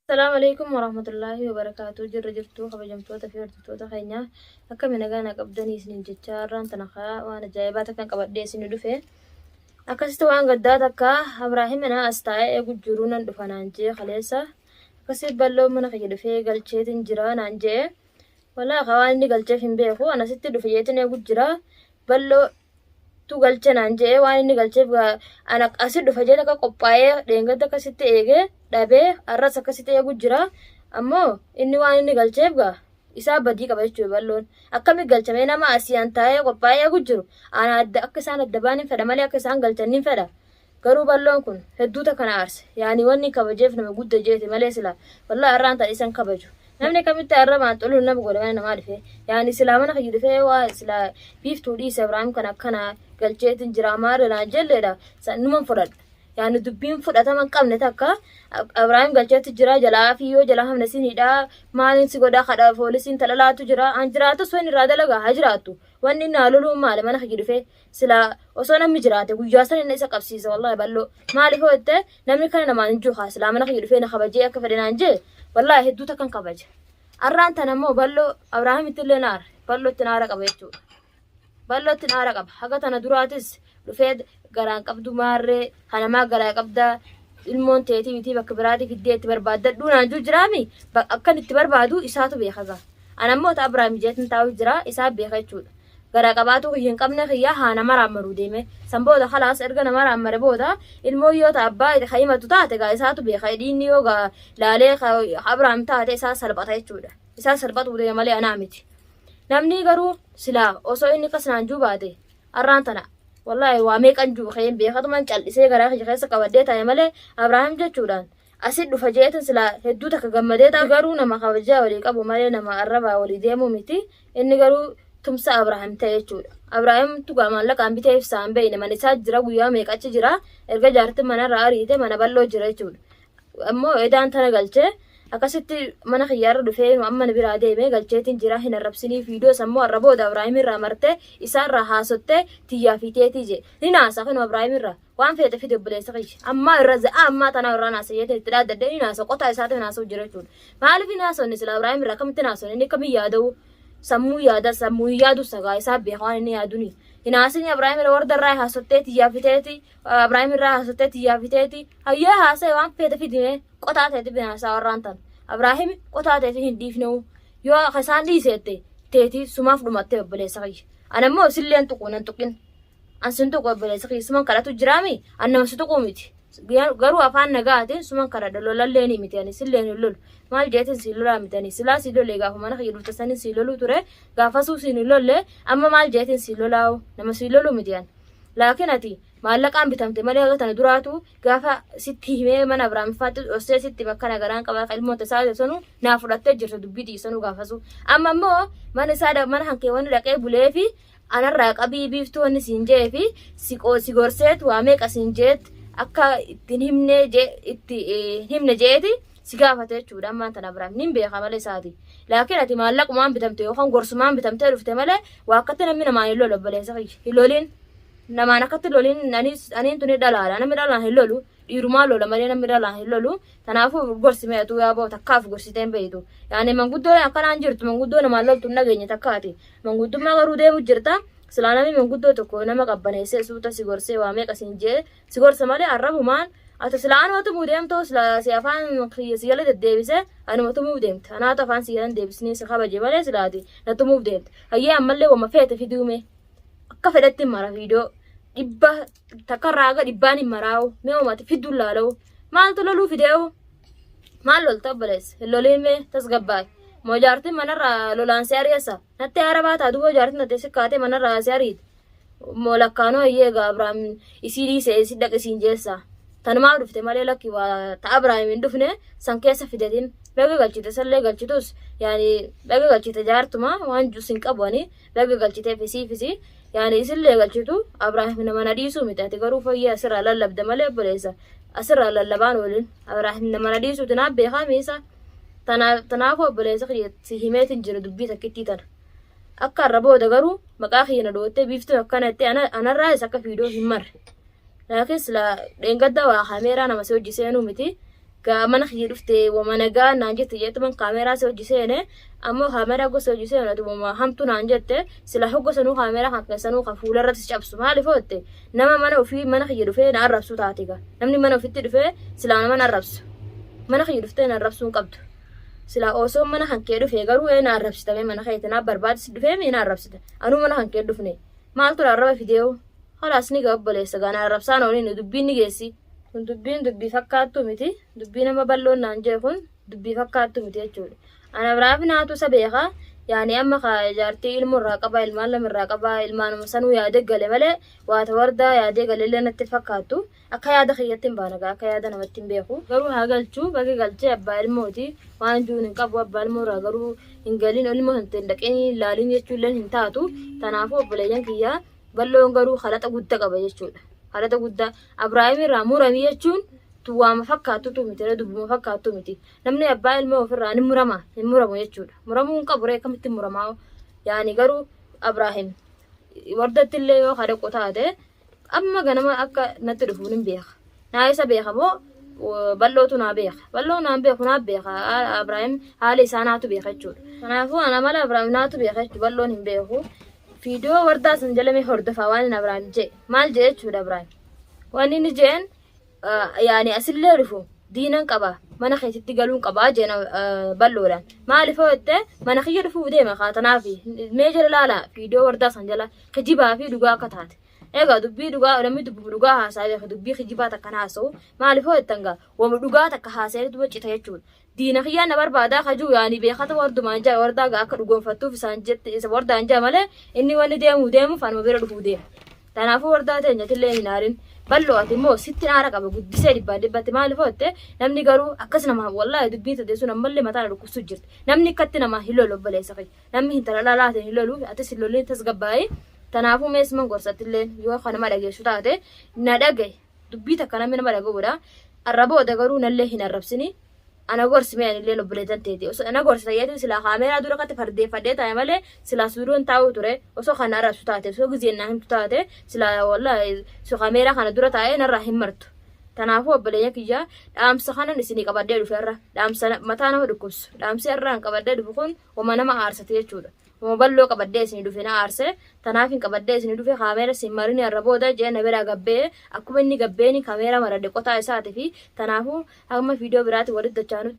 Assalaamu alaikum warahmatullaahi wabarakaatu. Jirra jirtuu kabajamtoota fi hordoftoota keenya, akkami nagaa na qabdanii isiniin jecha. Har'aan tana kaa waan ajaa'ibaa takkan qabadhee isin dhufe. Akkasitti waan gaddaa takka Abraahim na as taa'ee eegu jiru nan dhufa naan jee kaleessa. Akkasitti bal'oo mana kiyya dhufee galcheetin jira naan jee. Walaa ka waan inni galcheef hin beeku. Anasitti dhufe jeetin eegu jira. Bal'oo tu galche naan jedhee, waan inni galcheef ana asi dhufa jedhe akka qophaa'ee dheengadda akkasitti eegee dhabee har'as akkasitti eegu jira. Ammoo inni waan inni galcheef gaa isaa badii qaba jechuudha. Bal'oon akkami galchamee nama asii an taa'ee qophaa'ee eegu jiru? Ana adda akka isaan adda baan hin fedha malee akka isaan galchan hin fedha. Garuu bal'oon kun hedduu takka na aarse. Yaani wanni kabajeef nama gudda jeete malee silaa wallahi har'aan tan isan kabaju. Namni kamitti arrabaan xoluun nama godhe mana namaa dhufee. Yaani silaa mana kiyya dhufee waa silaa biiftuu dhiise Ibraahim kan akkana galcheetiin jira maarre naan jelleedha. Numan fudhadha. Yaani dubbiin fudhatama hin qabne takka Ibraahim galcheetti jira, jalaa fi yoo jalaa hamne sin hidhaa, maaliin si godhaa, kadha poolisiin talalaatu jira. An jiraatus wanni irraa dalagaa haa jiraattu. Wanni inni haa loluun maali mana kiyya dhufee? Silaa osoo namni jiraate guyyaa sana inni isa qabsiisa wallahi bal'oo. Maaliif hoo jette, namni kana namaan hin jiru haa silaa mana kiyya dhufee na kabajee akka fedhe naan jee wallahi hedduu takkan kabaja. Arraan tana immoo bal'oo Abrahaamitti illee naara. Bal'ootti naara qaba jechuudha. Bal'ootti naara qaba. Haga tana duraatis dhufee garaan qabdu maarree kanamaa garaa qabdaa, ilmoon teetii miti, bakka biraatii fiddee itti barbaaddadhuu naan jiru jiraami. Akkan itti barbaadu isaatu beeka gaa. Ana immoo ta Abrahaam jeetin taa'u jira, isaa beeka jechuudha. Garaa qabaatuu kiyya hin qabne kiyya haa nama raammaruu deeme. San booda kalaas erga nama raammare booda ilmoo yoo ta abbaa ka himatu taate gaa isaatu beeka. Dhiinni yoo gaa laalee ka Abrahaam taate isaa salphata jechuudha. Isaa salphatuu deema malee anaa miti. Namni garuu silaa osoo inni akkas naan juu baate arraan tana wallaahi waa meeqan juu ka'een beekatuman cal'isee garaa kiyya keessa qabadhee taa'e malee Abrahaam jechuudhaan asi dhufa jeetin silaa hedduu takka gammadee ta'a. Garuu nama kabajaa walii qabu malee nama arrabaa walii deemuu miti. Inni garuu tumsa Abrahaam ta'e jechuudha. Abrahaam tugaa maallaqaan bitee ibsaa hin beekne mana isaa jira, guyyaa meeqa achi jira. Erga jaartin manarraa ariite mana bal'oo jira jechuudha. Ammoo edaan tana galchee akkasitti mana kiyyaarra dhufee amma na biraa deemee galcheetiin jira, hin arrabsinii. Viidiyoo sammuu arra booda Abrahaam irraa martee isaarraa haasottee tiyyaa fi teetii jee ni naasa. Kanuma Abrahaam irraa waan feete fide obboleessa kiyya. Ammaa irra za'aa ammaa tanaa irraa naasa jeetee itti dhaaddadhee ni naasa, qotaa isaatiif naasuu jira jechuudha. Maaliif hin haasofne sila Abrahaam irraa? Akkamitti naasofne? Inni akkamiin yaada'u? Sammuu yaada, sammuu hin yaadu, sagaa isaa beeka waan inni yaaduni. Hin haasini Abrahaam irra, warda irraa haasottee tiyyaa fiteeti, Abrahaam irraa haasottee tiyyaa fiteeti. Hayyee haasa'e, waan feete fidime, qotaa teeti binaasaa warraan tan. Abrahaam qotaa teeti hin dhiifne'u. Yoo akka isaan dhiiseette teeti sumaaf dhumattee obboleessa kiyya. Ana immoo silleen tuqu nan tuqin. An sin tuqu obboleessa kiyya, suman kadhatu jiraami, an nama si tuquu miti. Garuu afaan nagaatiin suman kadhadha, lolallee ni miti, ani silleen hin lolu. Maal jeetin si lolaa miti ani? Silaa si lolee gaafa mana kiyya dhufte sanin si loluu ture, gaafasuu siin hin lolle, amma maal jeetin si lolaa'u? Nama si loluu miti ani. Laakiin ati maallaqaan bitamte malee haga tana duraatu gaafa sitti himee mana Abrahaam faatti dhossee sitti bakka nagaraan qabaa ilmoota isaa sanu naa fudhattee jirta dubbii dhiisanuu gaafasu. Amma immoo mana isaa mana hankee wanni dhaqee bulee fi anarraa qabii biiftuu wanni siin jee fi si gorseet waa meeqa siin jeet akka ittiin himne itti himne jeeti si gaafate jechuudha. Ammaan tana Abrahaam nin beeka malee isaati. Laakiin ati maallaqumaan bitamte yookaan gorsumaan bitamtee dhufte malee waa akkatti namni namaan hin lolu obboleessa kiyya. Hin lolin. Namaan akkatti lolin, aniin tuni dhalaadha. Namni dhalaan hin lolu. Dhiirumaa lola malee namni dhalaan hin lolu. Kanaafuu gorsi mee atuu yaaboo takkaaf gorsitee hin beektu. Yaani manguddoo akkanaan jirtu, manguddoo namaan loltu hin dhageenye takkaati. Manguddummaa garuu deemu jirta. Silaa namni manguddoo tokko nama qabbaneessee suuta si gorsee waa meeqa siin jee si gorsa malee arrabumaan ati silaa anuma tumuu deemtoo, silaa si afaan kiyya si jala deddeebise anuma tumuuf deemte. Anaatu afaan si jala deebisnee si kabaje malee silaati na tumuuf deemte. Hayyee ammallee wama feete fiduume akka fedhetti hin mara, viidiyoo 100rraa haga 100n hin maraa'u. Mee wamati fidduun laala'u maaltu loluu fidee'u? Maal lolta obboleessa? Hin loliin, mee tasgabbaa'e. Moo jaartiin manarraa lolaan si ari'essa? Natti haara baataa duuba jaartiin natti si kaatee manarraa si ariite. Moo lakkaanoo hayyee egaa Abrahaam isii dhiise si dhaqi siin jeessa. Tanumaaf dhufte malee lakki waa ta Abrahaam hin dhufne san keessa fidatin. Baga galchite, sallee galchitus, yaani baga galchite jaartuma waan jus hin qabu ani, baga galchite fisii fisii, yaani isillee galchitu Abrahaam nama na dhiisuu miti. Ati garuu fayyee asirraa lallabda malee obboleessa asirraa lallabaan waliin Abrahaam nama na dhiisuuti naaf beekaa miisa. Tanaafuu obboleessa kiyya si himeetin jira dubbii takkittii tana. Akka har'a booda garuu maqaa kiyya na dhoottee biiftuun akkana jettee anarraayis akka fiidoo hin marre. Laakiin sila dheengadda waa kaameeraa nama si hojii seenuu miti. Gaa mana kiyya dhufte wama nagaa naan jette jeetuman kaameeraa si hojii seene ammoo kaameeraa gosa hojii seenu ati wama hamtu naan jette sila hogga sanuu kaameeraa kan keessanuu kan fuula irratti si cabsu maaliif hootte nama mana ofii mana kiyya dhufee na arrabsu taate gaa namni mana ofitti dhufee silaa nama na arrabsu mana kiyya dhuftee na arrabsuu hin qabdu silaa osoo mana kan kee dhufee garuu ee na arrabsitame mana keetti naa barbaadis dhufee mee na arrabsite anuu mana kan kee dhufne maaltu na arraba fideewu Khalaas ni ga'a obboleessa gaa na arrabsaan oolini dubbiin ni geessi. Kun dubbiin dubbii fakkaattu miti. Dubbii nama bal'oon naan jedhe kun dubbii fakkaattu miti jechuudha. Ana biraaf naatu isa beeka. Yaani amma ka jaartii ilmoo irraa qaba ilmaan lama irraa qaba ilmaanuma sanuu yaadee gale malee waata wardaa yaadee galellee natti hin fakkaattu. Akka yaada kiyyatti hin baana gaa akka yaada namatti hin beeku. Garuu haa galchu baga galchee abbaa ilmooti waan juun hin qabu abbaa ilmoo irraa garuu hin galin ilmoo hin dhaqin laalin jechuulleen hin taatu. Tanaafuu obboleeyyan kiyyaa Bal'oon garuu halaxa gudda qaba jechuudha. Halaxa guddaa Abrahaam irraa murami jechuun tuwaama fakkaattutu miti dubbuma fakkaattu miti. Namni abbaa ilmoo ofirraa ni murama hin muramu jechuudha. Muramuu hin qabu ree akkamitti muramaa yaani garuu Abrahaam wardatti illee yoo kadhaqu taate amma ganama akka natti dhufuun hin beeka. Naa isa beeka moo bal'ootu naa beeka. Bal'oo naan beeku naa beeka. Abrahaam haala isaa naatu beeka jechuudha. Kanaafuu ana mala Abrahaam naatu beeka jechuudha bal'oon hin beeku. Viidiyoo wardaa san jala mee hordofaa waan inni Abrahaam jee maal jee jechuudha Abrahaam. Waan inni jeen yaani asillee dhufu diinan qaba mana keetitti galuun qabaa jeen bal'oodhaan. Maaliif hoo jette mana kiyya dhufuuf deema kaatanaafi mee jala laala viidiyoo wardaa san jala kijibaa fi dhugaa akka taate. Egaa dubbii dhugaa namni dubbii dhugaa haasaa beeka dubbii kijibaa takka haasa'u maaliif hoo jettan gaa wama dhugaa takka haasa'ee duba cita jechuudha. Diina kiyyaa na barbaadaa kajuu yaani beekata wardumaan jaa wardaa gaa akka dhugoonfattuuf isaan jette isa wardaan jaa malee inni wanni deemuu deemuuf anuma bira dhufuu deema. Kanaafuu wardaa teenyatillee hin aarin. Bal'oo ati immoo sitti aara qaba guddisee dhibbaan dhibbatti maaliif hootte namni garuu akkas nama wallaahi dubbiin tadee sun ammallee mataa na dhukkubsuu jirti. Namni akkatti nama hin lolu obboleessa kiyya. Namni hintala dhalaatiin hin lolu atis hin lolin tasgabbaa'i. Kanaafuu meesman gorsattillee yoo kanama dhageessu taate na dhaga'i. Dubbii takka namni nama dhaga'uudha. Arra booda garuu nallee hin arrabsini. Ana gorsi mee anillee obboleettan teeti. Osoo ana gorsita jeetiin silaa kaameeraa dura katti fardeeffadhee taa'e malee silaa suudoon taa'uu ture. Osoo kan arrabsu taate osoo gizeen naa himtu taate silaa wallaahi su kaameeraa kana dura taa'ee narraa hin martu. Tanaafuu obboleeyyan kiyya dhaamsa kanan isinii qabadhee dhufe irra dhaamsa mataa nama dhukkubsu dhaamsi irraan qabadhee dhufu kun wama nama aarsate jechuudha. Wama balloo qabadhee isinii dhufe na aarse tanaafin qabadhee isinii dhufe kaameera sin marini arra booda jee na biraa gabbee akkuma inni gabbeeni kaameera maradhe qotaa isaati fi tanaafuu hamma viidiyoo biraati walitti dachaanutti.